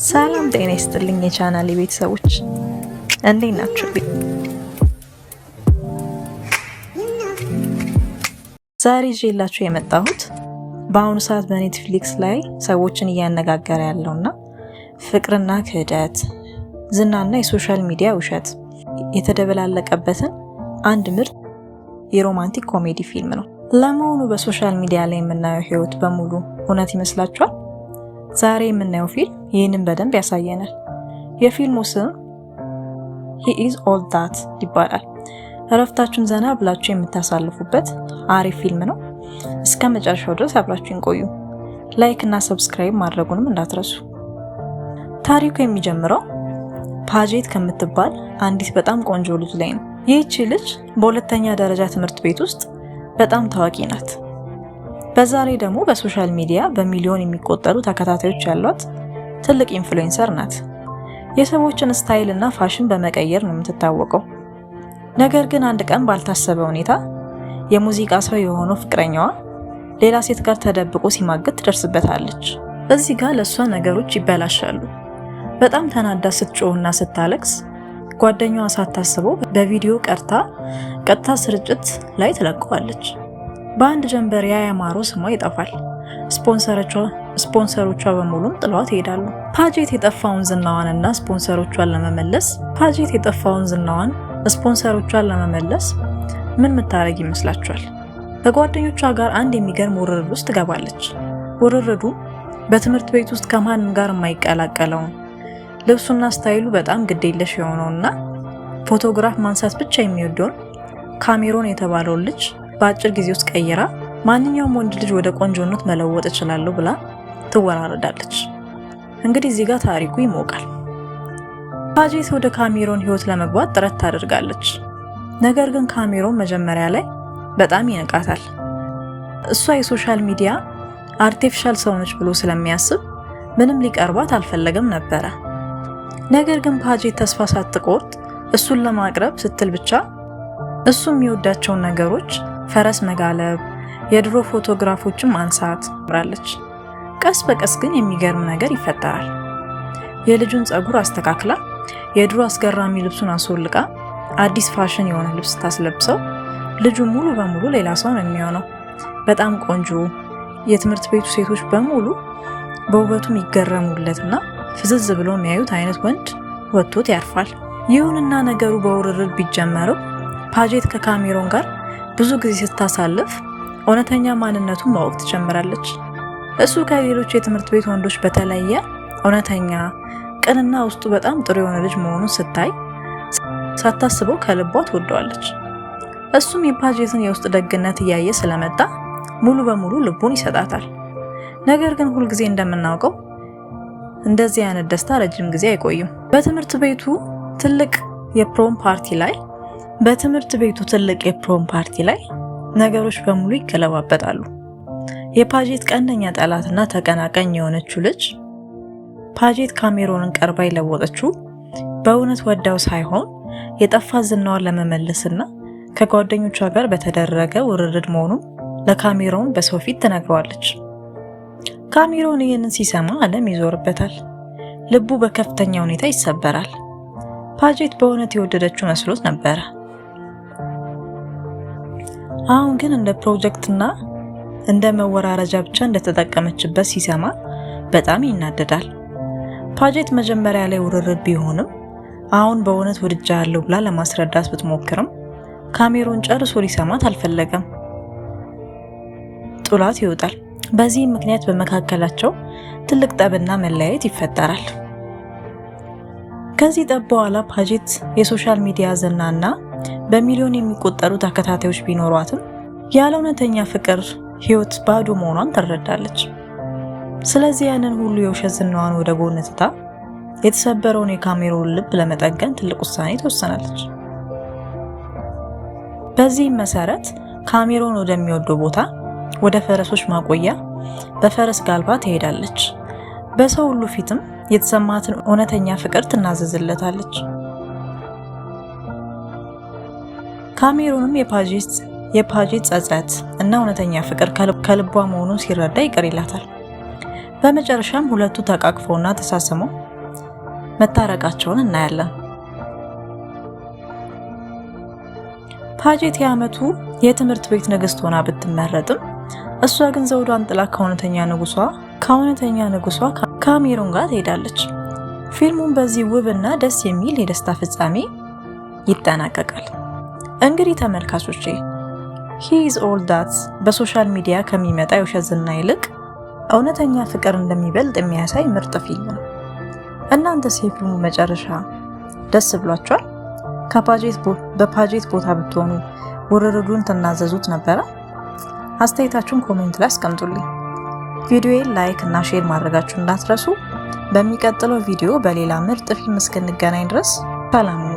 ሰላም ጤና ይስጥልኝ የቻናሌ ቤተሰቦች፣ እንዴት ናችሁ? ዛሬ ይዤላችሁ የመጣሁት በአሁኑ ሰዓት በኔትፍሊክስ ላይ ሰዎችን እያነጋገረ ያለውና ፍቅርና ክህደት፣ ዝናና የ social media ውሸት የተደበላለቀበትን አንድ ምርጥ የ romantic comedy ፊልም ነው። ለመሆኑ በ social media ላይ የምናየው ህይወት በሙሉ እውነት ይመስላችኋል? ዛሬ የምናየው ፊልም ይህንን በደንብ ያሳየናል። የፊልሙ ስም He Is All That ይባላል። እረፍታችሁን ዘና ብላችሁ የምታሳልፉበት አሪፍ ፊልም ነው። እስከ መጨረሻው ድረስ አብራችሁን ቆዩ። Like እና subscribe ማድረጉንም እንዳትረሱ። ታሪኩ የሚጀምረው ፓጄት ከምትባል አንዲት በጣም ቆንጆ ልጅ ላይ ነው። ይህቺ ልጅ በሁለተኛ ደረጃ ትምህርት ቤት ውስጥ በጣም ታዋቂ ናት። በዛ ላይ ደግሞ በ social media በሚሊዮን የሚቆጠሩ ተከታታዮች ያሏት ትልቅ influencer ናት። የሰዎችን style እና ፋሽን በመቀየር ነው የምትታወቀው። ነገር ግን አንድ ቀን ባልታሰበ ሁኔታ የሙዚቃ ሰው የሆነው ፍቅረኛዋ ሌላ ሴት ጋር ተደብቆ ሲማግጥ ትደርስበታለች። እዚህ ጋር ለእሷ ነገሮች ይበላሻሉ። በጣም ተናዳ ስትጮህና ስታለቅስ ጓደኛዋ ሳታስበው በቪዲዮ ቀርጻ ቀጥታ ስርጭት ላይ ትለቀዋለች። በአንድ ጀንበር ያ ያማረው ስሟ ይጠፋል። ስፖንሰሮቿ በሙሉም ጥለዋት ይሄዳሉ። ፓጄት የጠፋውን ዝናዋን ስፖንሰሮቿን ለመመለስ ምን ምታደርግ ይመስላችኋል? ከጓደኞቿ ጋር አንድ የሚገርም ውርርድ ውስጥ ትገባለች። ውርርዱ በትምህርት ቤት ውስጥ ከማንም ጋር የማይቀላቀለውን፣ ልብሱና style ኡ በጣም ግዴለሽ የሆነውና ፎቶግራፍ ማንሳት ብቻ የሚወደውን ካሜሮን የተባለውን ልጅ በአጭር ጊዜ ውስጥ ቀይራ ማንኛውም ወንድ ልጅ ወደ ቆንጆነት መለወጥ እችላለሁ ብላ ትወራረዳለች። እንግዲህ እዚህ ጋር ታሪኩ ይሞቃል። ፓጄት ወደ ካሜሮን ህይወት ለመግባት ጥረት ታደርጋለች። ነገር ግን ካሜሮን መጀመሪያ ላይ በጣም ይንቃታል። እሷ የ social media artificial ሰው ነች ብሎ ስለሚያስብ ምንም ሊቀርባት አልፈለገም ነበረ። ነገር ግን ፓጄት ተስፋ ሳትቆርጥ እሱን ለማቅረብ ስትል ብቻ እሱ የሚወዳቸውን ነገሮች፣ ፈረስ መጋለብ፣ የድሮ ፎቶግራፎችን ማንሳት ጀምራለች። ቀስ በቀስ ግን የሚገርም ነገር ይፈጠራል። የልጁን ፀጉር አስተካክላ፣ የድሮ አስገራሚ ልብሱን አስወልቃ አዲስ ፋሽን የሆነ ልብስ ስታስለብሰው ልጁ ሙሉ በሙሉ ሌላ ሰው ነው የሚሆነው። በጣም ቆንጆ፣ የትምህርት ቤቱ ሴቶች በሙሉ በውበቱ የሚገረሙለትና ፍዝዝ ብሎ የሚያዩት አይነት ወንድ ወጥቶት ያርፋል። ይሁንና ነገሩ በውርርድ ቢጀመርም ፓጄት ከካሜሮን ጋር ብዙ ጊዜ ስታሳልፍ እውነተኛ ማንነቱን ማወቅ ትጀምራለች። እሱ ከሌሎች የትምህርት ቤት ወንዶች በተለየ እውነተኛ፣ ቅንና ውስጡ በጣም ጥሩ የሆነ ልጅ መሆኑን ስታይ ሳታስበው ከልቧ ትወደዋለች። እሱም የፓጄትን የውስጥ ደግነት እያየ ስለመጣ ሙሉ በሙሉ ልቡን ይሰጣታል። ነገር ግን ሁልጊዜ እንደምናውቀው እንደዚህ አይነት ደስታ ረጅም ጊዜ አይቆይም። በትምህርት ቤቱ ትልቅ የ prom party ላይ ነገሮች በሙሉ ይገለባበጣሉ። የፓጄት ቀንደኛ ጠላትና ተቀናቃኝ የሆነችው ልጅ ፓጄት ካሜሮንን ቀርባ የለወጠችው በእውነት ወዳው ሳይሆን የጠፋ ዝናዋን ለመመለስና ከጓደኞቿ ጋር በተደረገ ውርርድ መሆኑን ለካሜሮን በሰው ፊት ትነግረዋለች። ካሜሮን ይህንን ሲሰማ ዓለም ይዞርበታል። ልቡ በከፍተኛ ሁኔታ ይሰበራል። ፓጄት በእውነት የወደደችው መስሎት ነበረ። አሁን ግን እንደ ፕሮጀክትና እንደ መወራረጃ ብቻ እንደተጠቀመችበት ሲሰማ በጣም ይናደዳል። ፓጄት መጀመሪያ ላይ ውርርድ ቢሆንም አሁን በእውነት ወድጃለሁ ብላ ለማስረዳት ብትሞክርም ካሜሮን ጨርሶ ሊሰማት አልፈለገም። ጥሏት ይወጣል። በዚህም ምክንያት በመካከላቸው ትልቅ ጠብና መለያየት ይፈጠራል። ከዚህ ጠብ በኋላ ፓጄት የ social media ዝናና በሚሊዮን የሚቆጠሩ ተከታታዮች ቢኖሯትም ያለ እውነተኛ ፍቅር ህይወት ባዶ መሆኗን ትረዳለች። ስለዚህ ያንን ሁሉ የውሸት ዝናዋን ወደ ጎን ትታ የተሰበረውን የካሜሮን ልብ ለመጠገን ትልቅ ውሳኔ ትወስናለች። በዚህም መሰረት ካሜሮን ወደሚወደው ቦታ፣ ወደ ፈረሶች ማቆያ በፈረስ ጋልባ ትሄዳለች። በሰው ሁሉ ፊትም የተሰማትን እውነተኛ ፍቅር ትናዘዝለታለች። ካሜሮንም የፓጄት ጸጸት እና እውነተኛ ፍቅር ከልቧ መሆኑን ሲረዳ ይቅር ይላታል። በመጨረሻም ሁለቱ ተቃቅፈውና ተሳስመው መታረቃቸውን እናያለን። ፓጄት የዓመቱ የትምህርት ቤት ንግስት ሆና ብትመረጥም እሷ ግን ዘውዷን ጥላ ከእውነተኛ ንጉሷ ካሜሩን ጋር ትሄዳለች። ፊልሙም በዚህ ውብና ደስ የሚል የደስታ ፍጻሜ ይጠናቀቃል። እንግዲህ ተመልካቾቼ፣ He's All That በ social media ከሚመጣ የውሸት ዝና ይልቅ እውነተኛ ፍቅር እንደሚበልጥ የሚያሳይ ምርጥ ፊልም ነው። እናንተስ የፊልሙ መጨረሻ ደስ ብሏችኋል? በፓጄት ቦታ ብትሆኑ ውርርዱን ትናዘዙት ነበረ? አስተያየታችሁን comment ላይ አስቀምጡልኝ። ቪዲዮዬን like እና share ማድረጋችሁን እንዳትረሱ። በሚቀጥለው ቪዲዮ በሌላ ምርጥ ፊልም እስክንገናኝ ድረስ ሰላም።